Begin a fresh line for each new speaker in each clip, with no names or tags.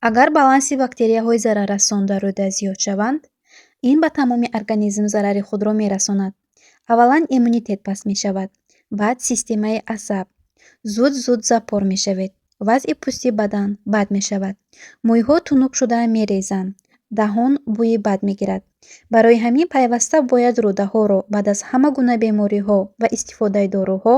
Агар баланси бактерияҳои зараррасон дар рӯда зиёд шаванд, ин ба тамоми организм зарари худро мерасонад. Аввалан иммунитет паст мешавад, баъд системаи асаб. Зуд-зуд запор мешавед. Вазъи пӯсти бадан бад мешавад. Мӯйҳо тунук шуда мерезанд. Даҳон бӯи бад мегирад. Барои ҳамин пайваста бояд рӯдаҳоро баъд аз ҳама гуна бемориҳо ва истифодаи доруҳо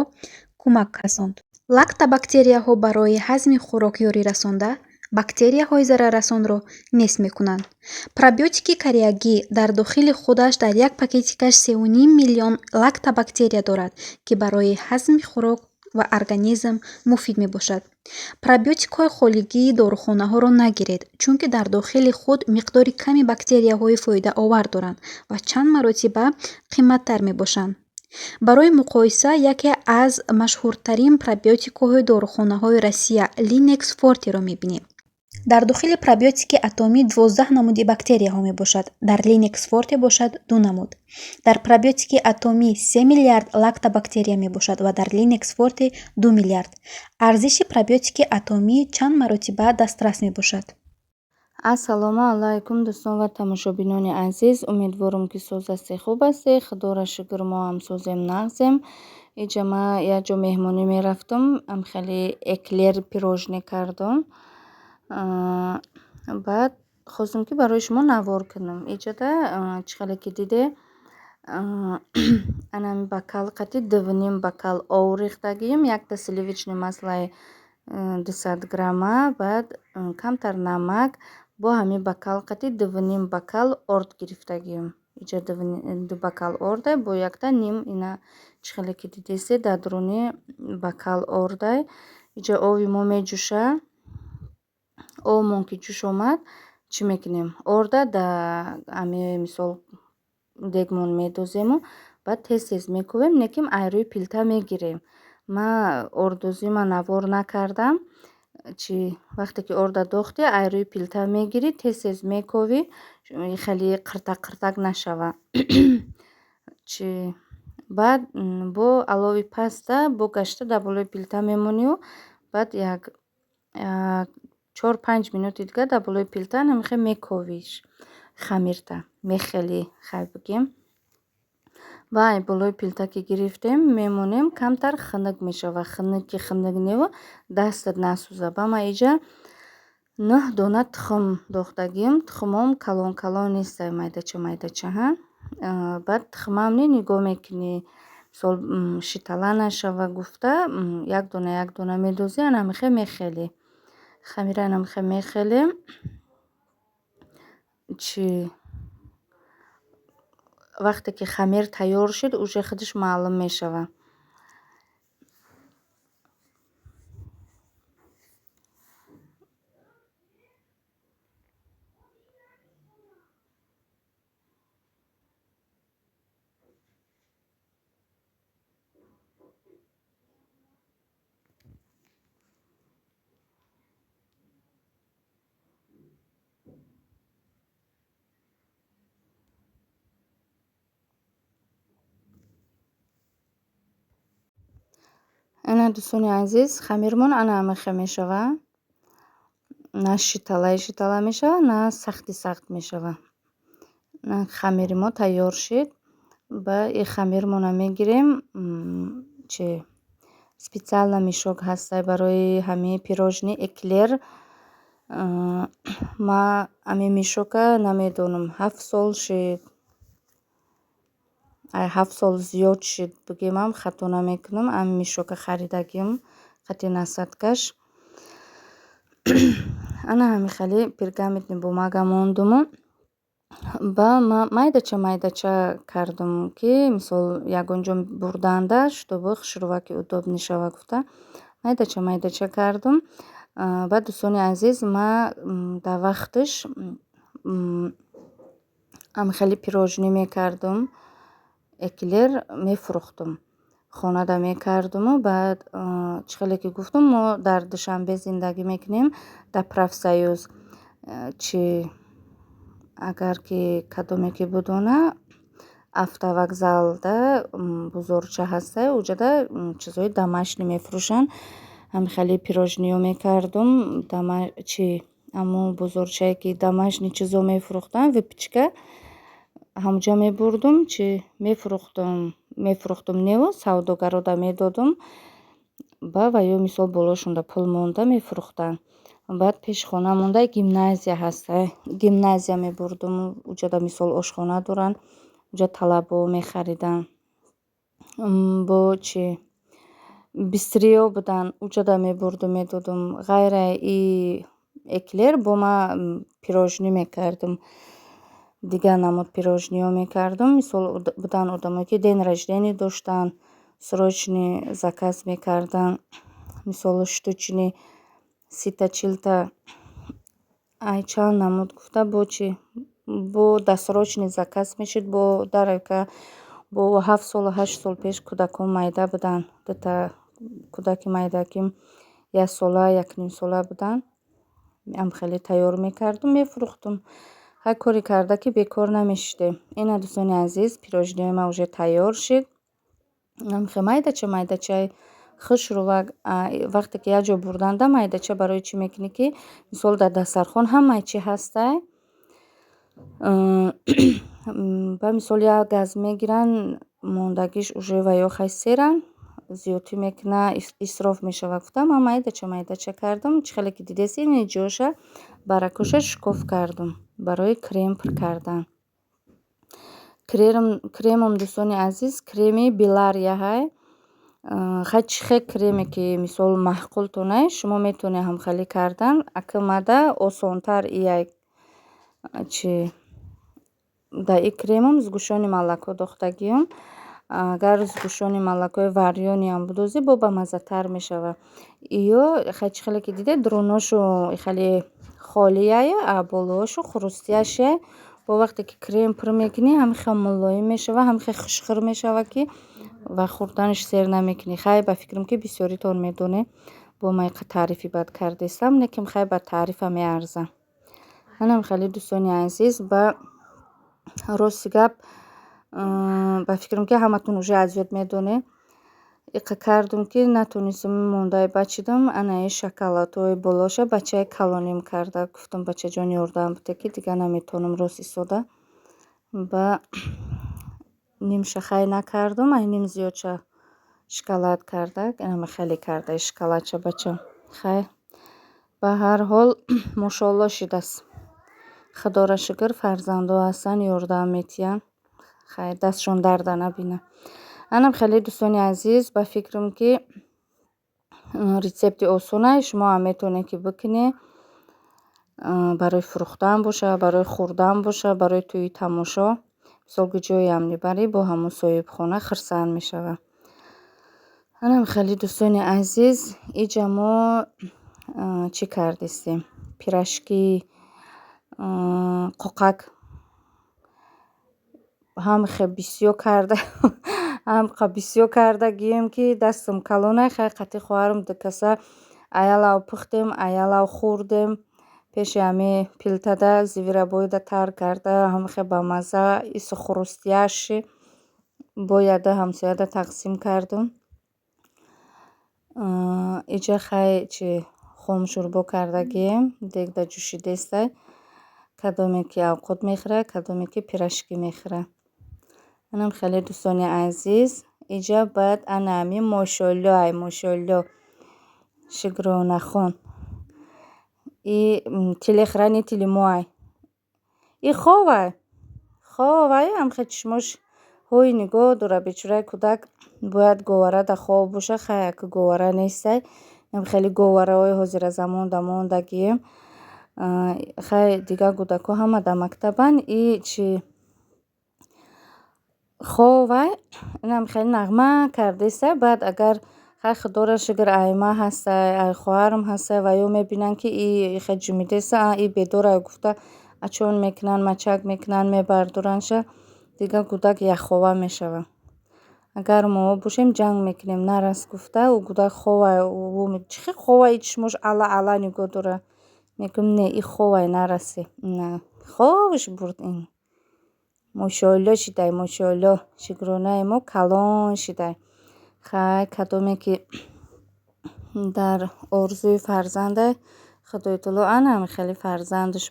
кӯмак расонд. Лактобактерияҳо барои ҳазми хӯрок ёрӣ расонда, бактерияҳои зараррасонро нест мекунанд. Пробиотики кариагӣ дар дохили худаш дар як пакетикаш 3,5 миллион лактобактерия дорад, ки барои ҳазми хӯрок ва организм муфид мебошад. Пробиотикҳои холигии дорухонаҳоро нагиред, чунки дар дохили худ миқдори ками бактерияҳои фоидаовар доранд ва чанд маротиба қимматтар мебошанд. Барои муқоиса, яке аз машҳуртарин пробиотикҳои дорухонаҳои Россия Линекс Фортеро мебинем. Дар дохили пробиотики Атомӣ 12 намуди бактерияҳо мебошад, дар Линекс Форте бошад ду намуд. Дар пробиотики Атомӣ 3 миллиард лактобактерия мебошад ва дар Линекс Форте 2 миллиард. Арзиши пробиотики Атомӣ чанд маротиба дастрас мебошад.
Ассалому алайкум, дӯстон ва тамошобинони азиз. Умедворам, ки соз ҳастед, хуб ҳастед. Худоро шукр, мо ҳам созем, нағзем. Иҷа ма як ҷо меҳмонӣ мерафтам, ам хеле эклер, пирожное кардам. Баъд хостам, ки барои шумо навор кунам. Иҷода чӣ хеле ки диде, анами бокал қати дувним бокал ов рехтагием, якта сливочное маслои 200 грамма, баъд камтар намак. Бо ҳамин бокал қати дувним бокал орд гирифтагием. Иҷа ду бокал ордай, бо якта ним. Ина чӣ хеле ки дидесте, дар дуруни бокал ордай. Иҷа ови мо меҷӯша. Овмон ки ҷӯш омад, чӣ мекунем? Орда да ами мисол дегмон медозему, баъд тез тез мекӯвем, лекин ай рӯи плита мегирем. Ма ордозима навор накардам. Чи вақте ки орда дохтӣ, ай рӯи плита мегирӣ, тез тез мековӣ, хеле қиртак қиртак нашава. Чи баъд бо алови паста бо гашта дар болои плита мемонию, баъд як 4-5 минути дигар дар болои плита намихе мековиш, хамирта мехелӣ, хай бигем. Ва ай болои плита ки гирифтем, мемонем, камтар хунук мешава. Хунук ки хунук неву дастат насӯза. Ба ма иҷа нӯҳ дона тухм дохтагим. Тухмом калон калон нестай, майдача майдача ҳа. Баъд тухмам не нигоҳ мекунӣ, мисол шитала нашава гуфта, як дона як дона медозӣ, анамихе мехелӣ хамира, анамихе мехелем. Чи вақте ки хамир тайёр шуд, уже худаш маълум мешавад. Ана, дӯстони азиз, хамирмон ана амихе мешава. На шиталаи шитала мешава, на сахти сахт мешава. Хамири мо тайёр шид. Ба и хамирмона мегирем. Чи специально мешок ҳастай барои ҳамин пирожное эклер. Ма ҳамин мешока намедонам, 7 сол шид, ай 7 сол зиёд шид бигемам, хато намекунам. Ҳамин мешока харидагим қати насадкаш. Ана ҳамин хеле пергаментный бумага мондуму, ба ма майдача майдача кардум, ки мисол ягон ҷо бурданда, чтобы хушрӯваки удобный шава гуфта, майдача майдача кардум. Баъд, дӯстони азиз, ма дар вақташ ҳамин хеле пирожное мекардум, эклер мефурӯхтум, хонада мекардуму. Баъд чӣ хеле ки гуфтум, мо дар Душанбе зиндагӣ мекунем, дар Профсоюз. Чи агар ки кадоме ки будона, автовокзалда бузорча ҳастай, уҷада чизҳои домашний мефурӯшанд. Ҳамин хеле пирожныё мекардум, чи Ҳамун бозорчае, ки домашний чизо мефурӯхтанд, выпечка, ҳамунҷа мебурдум, чи мефурӯхтум неву савдогарода медодум ба ва ё мисол болошонда пул монда мефурӯхтанд. Баъд пеши хона монда гимназия ҳаста, гимназия мебурдум. Уҷада мисол ошхона доранд, уҷа талабо мехариданд. Бо чи бистрие буданд, уҷада мебурдум, медодум. Ғайраи и эклер бо ман пирожни мекардум, дигар намуд пирожниҳо мекардум. Мисол, буданд одамое, ки день рождения доштанд, срочный заказ мекарданд, мисол, штучный 30-та, 40-та, ай чанд намуд гуфта, бо чи бо досрочный заказ мешуд. Бо дарака бо 7 солу 8 сол пеш кӯдакон майда буданд, дута кӯдаки майдаким яксола, якнимсола буданд. Ам хеле тайёр мекардум, мефурӯхтум. Ҳар коре карда, ки бекор намешудем. Ина, дӯстони азиз, пирожниҳои ман уже тайёр шид. Майдача майдачаи хушрӯвак. Вақте ки як ҷо бурданда, майдача барои чӣ мекунӣ, ки мисол дар дастархон ҳамаи чӣ ҳастай, ба мисол як газ мегиранд, мондагиш уже ва ё хай серанд, зиёдтӣ мекуна, исроф мешавад гуфта, ман майдача майдача кардам. Чӣ хеле ки дидеси, ин ҷоша баракоша шукоф кардум барои крем пур кардан. Кремам, дӯстони азиз, креми Белария ҳай. Хай, чӣ хел креме ки мисол маъқултонай, шумо метавонед ҳамхелӣ кардан. Акмада осонтар ияй чи дар и кремам сгущённый молоко дохтагиам. Агар сгущённый молокои варёныйам бидозӣ, бо бамаззатар мешавад. Ё хай, чӣ хеле ки дидед, дуруношу хеле холияю, а болоошу хрустящая. Бо вақте ки крем пур мекунӣ, ҳам хел мулоим мешавад, ҳам хел хушхӯр мешавад, ки ва хӯрданаш сер намекунӣ. Хай, ба фикрам, ки бисёритон медонед, бо ман иқа таърифи бад кардестам, лекин хай, ба таърифа меарзам. Анам хеле, дӯстони азиз, ба рости гап, ба фикрам, ки ҳаматон уже аз ёд медонед. Иқа кардум, ки натонистам, мондаи бачидам. Анаи шоколадҳои болоша бачаи калоним карда. Гуфтам: «Бачаҷон, ёрдам бите, ки дигар наметавонам рост истода». Ба нимша хай накардум, ай ним зиёдша шоколад карда, инама хеле карда шоколадша бачам. Хай, ба ҳар ҳол, мошоалло шидаст. Худоро шукр, фарзандо ҳастанд, ёрдам метиҳанд. Хай, дастшон дарда набинад. Анам хеле, дӯстони азиз, ба фикрам, ки рецепти осонай, шумо ҳам метавонед, ки бикунед. Барои фурӯхтан боша, барои хӯрдан боша, барои тӯи тамошо. Мисол, ҷоям мебарӣ, бо ҳамон соҳибхона хурсанд мешавад. Анам хеле, дӯстони азиз, иҷа мо чӣ кардистем? Пирожки қоқак ҳам хе бисёр карда, ҳамқа бисёр карда гием, ки дастам калонай. Хай, қати хоҳарам дукаса аялав пухтем, аялав хӯрдем. Пеши ҳами плитада зверобойда тар карда, ҳамхе бамазза, ису хрустящий, бо яда ҳамсояда тақсим кардум. Иҷа хай чи хомшӯрбо кардагием, дегда ҷӯшидестай. Кадоме ки авқот мехӯрад, кадоме ки пирожки мехӯрад. Анам хеле, дӯстони азиз, иҷа баъд ана ҳами мошоалло, ай мошоалло, шукронахон, и телохранители мо ай. И ховай, ховай, ҳамхе чишмош ҳои нигоҳ дорад. Бечораи кӯдак бояд говара дар хоб боша. Хай, ака говара нестай. Хеле говараҳои ҳозиразамон да мондагием. Хай, дигар кӯдакҳо ҳама дар мактабанд. И чи ховай, инам хеле нағма кардестай. Баъд агар хай, худоро шукр, ай ма ҳастай, ай хоҳарам ҳастай ва ё мебинанд, ки и хел ҷумидеста, и бедорай гуфта, ачон мекунанд, мачак мекунанд, мебардорандша. Дигар кӯдак яххова мешавад. Агар мо бошем, ҷанг мекунем, нарас гуфта. Ӯ кӯдак ховай, чӣ хел ховай, чишмош ала ала нигоҳ дорад. Мегӯям: «Не, и ховай, нарасе». Хобаш бурд. Ин мошоалло шидай, мошоалло, шукронаи мо калон шидай. Хай, кадоме ки дар орзуи фарзандай. Худои таоло ана ҳами хеле фарзандаш.